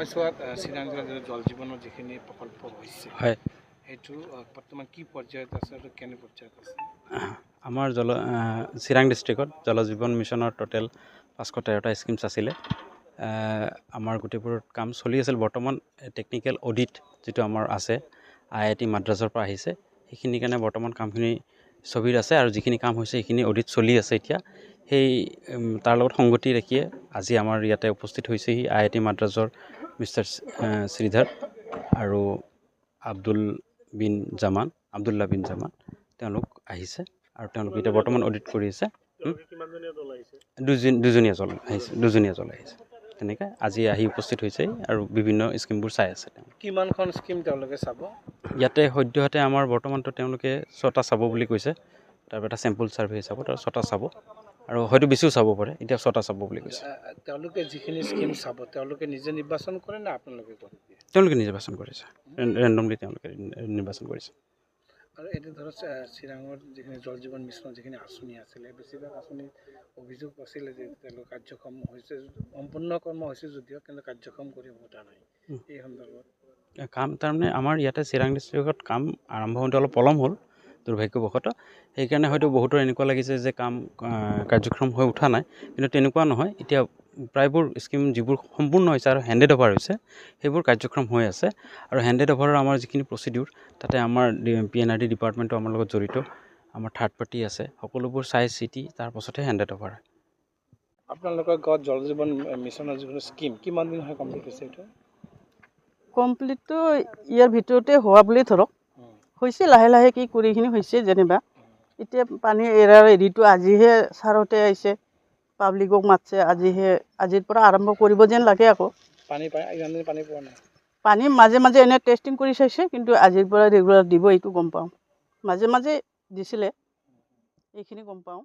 সময়ছোৱাত চিৰাং জিলাত যিটো জল জীৱনৰ যিখিনি প্ৰকল্প হৈছে, সেইটো বৰ্তমান কি পৰ্যায়ত আছে আৰু কেনে পৰ্যায়ত আছে? আমাৰ চিৰাং ডিষ্ট্ৰিক্টত জল জীৱন মিছনৰ ট'টেল 513টা স্কিমছ আছিলে। আমাৰ গোটেইবোৰত কাম চলি আছিল। বৰ্তমান টেকনিকেল অডিট যিটো আমাৰ আছে, আইআইটি মাদ্ৰাজৰ পৰা আহিছে, সেইখিনিৰ কাৰণে বৰ্তমান কামখিনি স্থবিৰ আছে আৰু যিখিনি কাম হৈছে সেইখিনি অডিট চলি আছে এতিয়া। সেই তাৰ লগত সংগতি ৰাখিয়ে আজি আমাৰ ইয়াতে উপস্থিত হৈছেহি আইআইটি মাদ্ৰাজৰ মিষ্টাৰ শ্ৰীধৰ আৰু আব্দুল বিন জামান, আব্দুল্লা বিন জামান, তেওঁলোক আহিছে আৰু তেওঁলোক এতিয়া বৰ্তমান অডিট কৰি আছে। দুজনীয়া দল আহিছে, দুজনীয়া দল আহিছে। তেনেকৈ আজি আহি উপস্থিত হৈছে আৰু বিভিন্ন স্কীমবোৰ চাই আছে তেওঁ। কিমানখন স্কীম তেওঁলোকে চাব? ইয়াতে সদ্যহতে আমাৰ বৰ্তমানতো তেওঁলোকে 6টা চাব বুলি কৈছে। তাৰ এটা চেম্পল ছাৰ্ভে হিচাপত আৰু 6টা চাব আৰু হয়তো বেছিও চাব পাৰে। এতিয়া 6টা চাব বুলি কৈছে। তেওঁলোকে যিখিনি স্কীম চাব, তেওঁলোকে নিজে নিৰ্বাচন কৰে নে আপোনালোকে কৰি দিয়ে? তেওঁলোকে নিৰ্বাচন কৰিছে, ৰেণ্ডমলি তেওঁলোকে নিৰ্বাচন কৰিছে। আৰু এতিয়া ধৰক চিৰাঙত যিখিনি জল জীৱন মিছনৰ যিখিনি আঁচনি আছিলে, বেছিভাগ আঁচনিত অভিযোগ আছিলে যে তেওঁলোক কাৰ্যক্ষম হৈছে, সম্পূৰ্ণ কৰ্ম হৈছে যদিও কিন্তু কাৰ্যক্ষম কৰিব পৰা নাই, এই সন্দৰ্ভত? কাম তাৰমানে আমাৰ ইয়াতে চিৰাং ডিষ্ট্ৰিক্টত কাম আৰম্ভ হওঁতে অলপ পলম হ'ল দুৰ্ভাগ্যবশতঃ। সেইকাৰণে হয়তো বহুতৰ এনেকুৱা লাগিছে যে কাম কাৰ্যক্ষম হৈ উঠা নাই, কিন্তু তেনেকুৱা নহয়। এতিয়া প্ৰায়বোৰ স্কীম যিবোৰ সম্পূৰ্ণ হৈছে আৰু হেণ্ডেড অভাৰ হৈছে, সেইবোৰ কাৰ্যক্ষম হৈ আছে। আৰু হেণ্ডেড অভাৰৰ আমাৰ যিখিনি প্ৰচিডিউৰ, তাতে আমাৰ পিএনআৰডি ডিপাৰ্টমেণ্টো আমাৰ লগত জড়িত, আমাৰ থাৰ্ড পাৰ্টি আছে, সকলোবোৰ চাই চিতি তাৰপাছতহে হেণ্ডেড অভাৰ হয়। আপোনালোকৰ গাঁৱত জল জীৱন মিছনৰ যিখিনি স্কীম কিমান দিন হয় কমপ্লিট হৈছে এইটো? কমপ্লিটটো ইয়াৰ ভিতৰতে হোৱা বুলি ধৰক হৈছে, লাহে লাহে কি কৰিখিনি হৈছে যেনিবা। এতিয়া পানী এৰাৰ হেৰিটো আজিহে ছাৰতে আহিছে, পাব্লিকক মাতছে, আজিহে আজিৰ পৰা আৰম্ভ কৰিব যেন লাগে আকৌ। পানী পাই ইমান দিন পানী পোৱা নাই? পানী মাজে মাজে এনে টেষ্টিং কৰি চাইছে, কিন্তু আজিৰ পৰা ৰেগুলাৰ দিব এইটো গম পাওঁ। মাজে মাজে দিছিলে, এইখিনি গম পাওঁ।